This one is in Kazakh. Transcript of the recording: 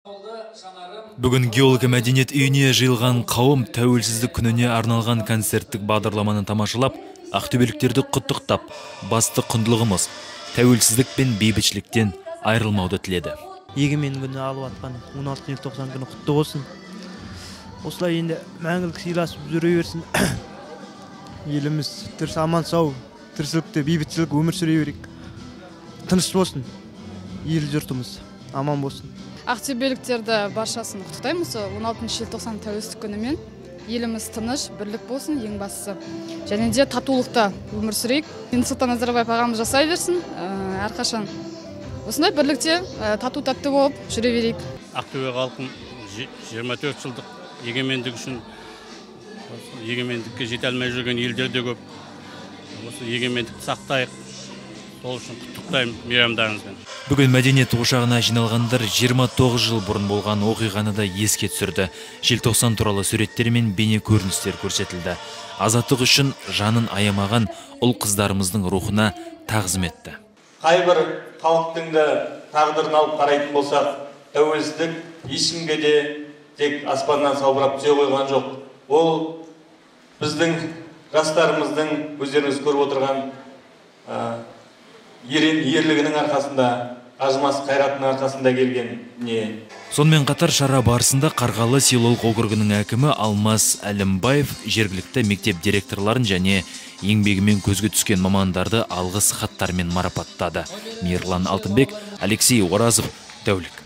Бүгін Геолог мәдениет үйіне жиылған қауым тәуелсіздік күніне арналған концерттік бағдарламаны тамашалап, ақтөбеліктерді құттықтап, басты құндылығымыз тәуелсіздік пен бейбітшіліктен айырылмауды тіледі. Егемен күні алып атқан 16 желтоқсан күні құтты болсын. Осылай енді мәңгілік сыйласып жүре берсін. Еліміз тірі, аман сау, тіршілікте бейбітшілік өмір сүре берейік. Тыныш болсын. Ел жұртымыз аман болсын. Ақтөбеліктерді баршасын құттықтаймын осы 16 желтоқсан тәуелсіздік күнімен. Еліміз тыныш, бірлік болсын ең бастысы. Және де татулықта өмір сүрейік. Нұрсұлтан Назарбаев ағамыз жасай берсін, әрқашан осындай бірлікте тату тәтті болып жүре берейік. Ақтөбе халқын 24 жылдық егемендік үшін егемендікке жете алмай жүрген елдер де көп. Осы егемендікті сақтайық. Сол үшін құттықтаймын мейрамдарыңызбен. Бүгін мәдениет ошағына жиналғандар 29 жыл бұрын болған оқиғаны да еске түсірді. Желтоқсан туралы суреттер мен бейне көріністер көрсетілді. Азаттық үшін жанын аямаған ұл қыздарымыздың рухына тағзым етті. Қайбір халықтың да тағдырын алып қарайтын болсақ, тәуелсіздік ешкімге де тек аспаннан салбырап түсе қойған жоқ. Ол біздің жастарымыздың өздеріңіз көріп отырған ерен ерлігінің арқасында, қажымас қайратының арқасында келген не. Сонымен қатар шара барысында Қарғалы селолық округінің әкімі Алмас Әлімбаев жергілікті мектеп директорларын және еңбегімен көзге түскен мамандарды алғыс хаттармен марапаттады. Мейірлан Алтынбек, Алексей Оразов, Дәулік.